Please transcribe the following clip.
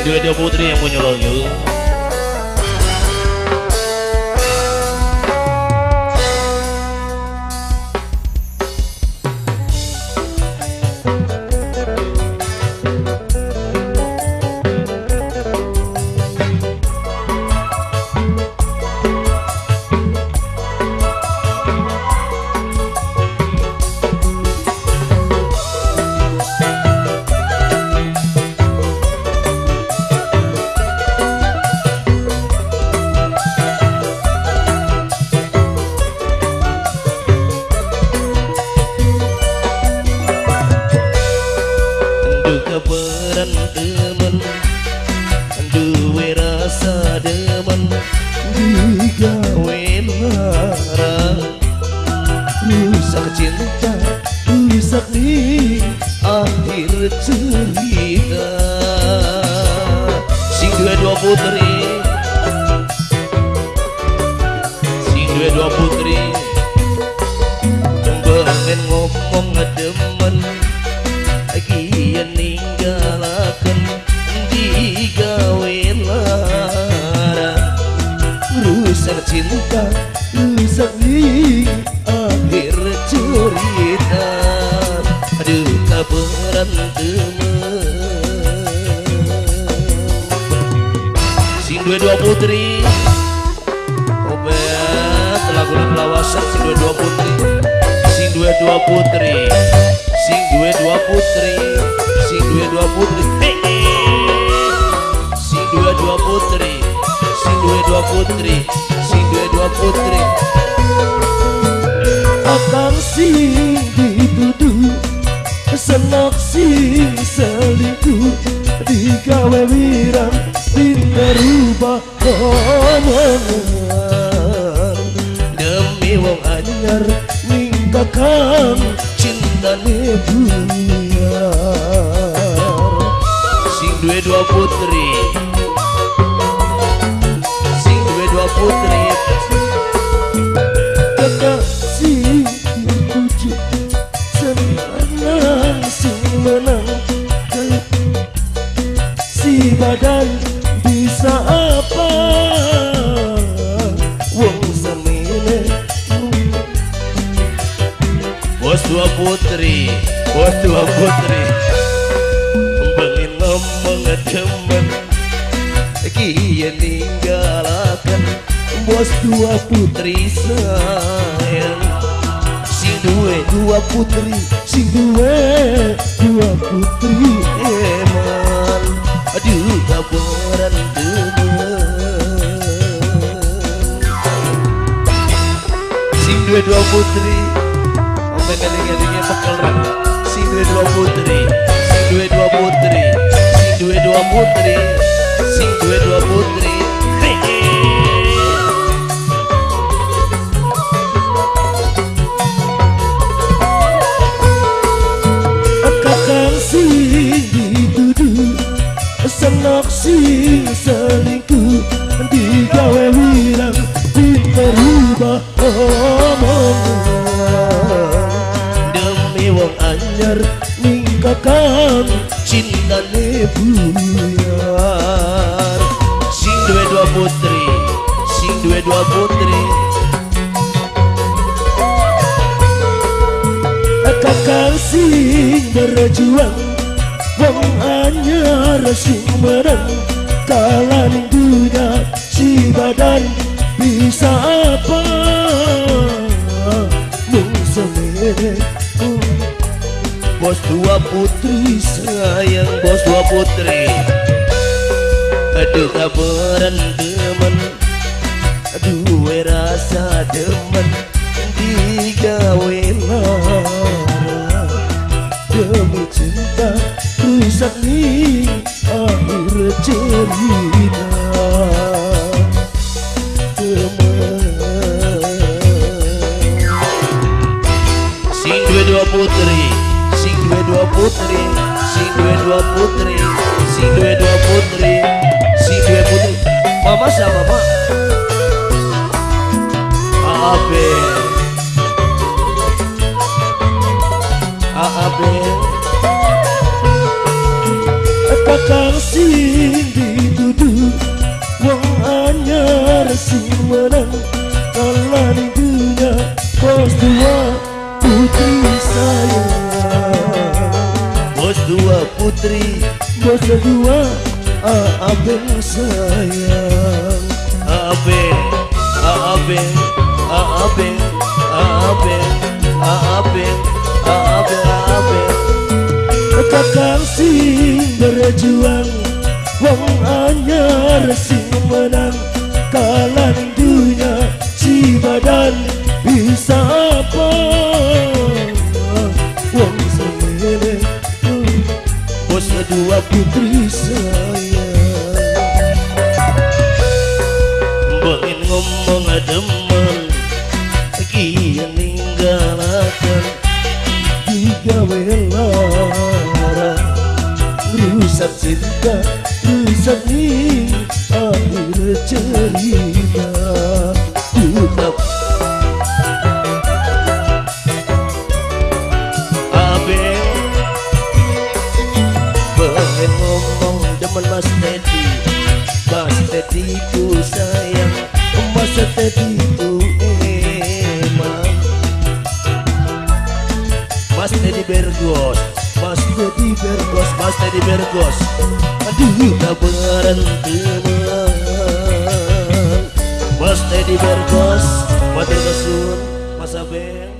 duwe dua putri yang punya lagu. Demen duwe rasa demen digawe lara, rusak cinta rusak nih akhir cerita. Sing duwe dua putri, sing duwe dua putri, bengen ngomong demen kian ninggalaken digawe lara, rusak cinta rusak nih akhir cerita. Aduh kabaran demen sing duwe dua putri. Obet lagu pelawasan sing duwe dua putri, sing duwe dua putri, sing duwe dua putri, sing duwe dua putri, sing duwe dua putri, sing duwe dua putri, sing duwe dua putri. Akang sing dituduh senok sing selingkuh digawe wirang dinerubah omongan demi wong anyar ning kakang cintane buyar. Sing duwe dua putri, sing duwe dua putri, kakak sing dituju senang sing menang si badan bisa apa wong semene. Bos dua putri, bos dua putri, bengen ngomong demen kian ninggalaken bos dua putri sayang. Sing duwe dua putri, sing duwe dua putri eman. Aduh kabaran demen sing duwe dua putri. Ngeling-ngelingnya pekel sing duwe dua putri, sing duwe dua putri, sing duwe dua putri, sing duwe dua putri. Kakang sing dituduh senok sing selingkuh digawe wirang diperubah omongan demi wong anyar ning kakang cintane buyar. Sing duwe dua putri, sing duwe dua putri, kakang sing berjuang wong anyar sing menang kalah ning dunya si badan bisa apa mung semene. Bos dua putri sayang, bos dua putri. Aduh kabaran demen duwe rasa demen digawe lara, demi cinta rusak nih akhir cerita. Demen sing duwe dua putri, sing duwe dua putri, sing duwe dua putri, sing duwe dua putri, sing duwe putri. Mama sama mama AAB AAB kakang sing sayang. Bos dua putri, bos dua abeng sayang. Abeng, abeng, abeng, abeng, abeng, abeng, abeng. Kakang sing berjuang, wong anyar sing menang, kalah ning dunya si badan bisa apa. Wong semene bos dua putri sayang. Bengin ngomong demen, kian ninggalaken digawe lara, rusak cinta, rusak ning akhir cerita. Tetap abeng pengen ngomong demen Mas Teddy, Mas Teddy ku sayang, Mas Teddy ku emang. Mas Teddy Bergos, Mas Teddy Bergos, Mas Teddy Bergos. Aduh tak berhenti. Mas Teddy Bergos, matur nuwun Mas Abeng.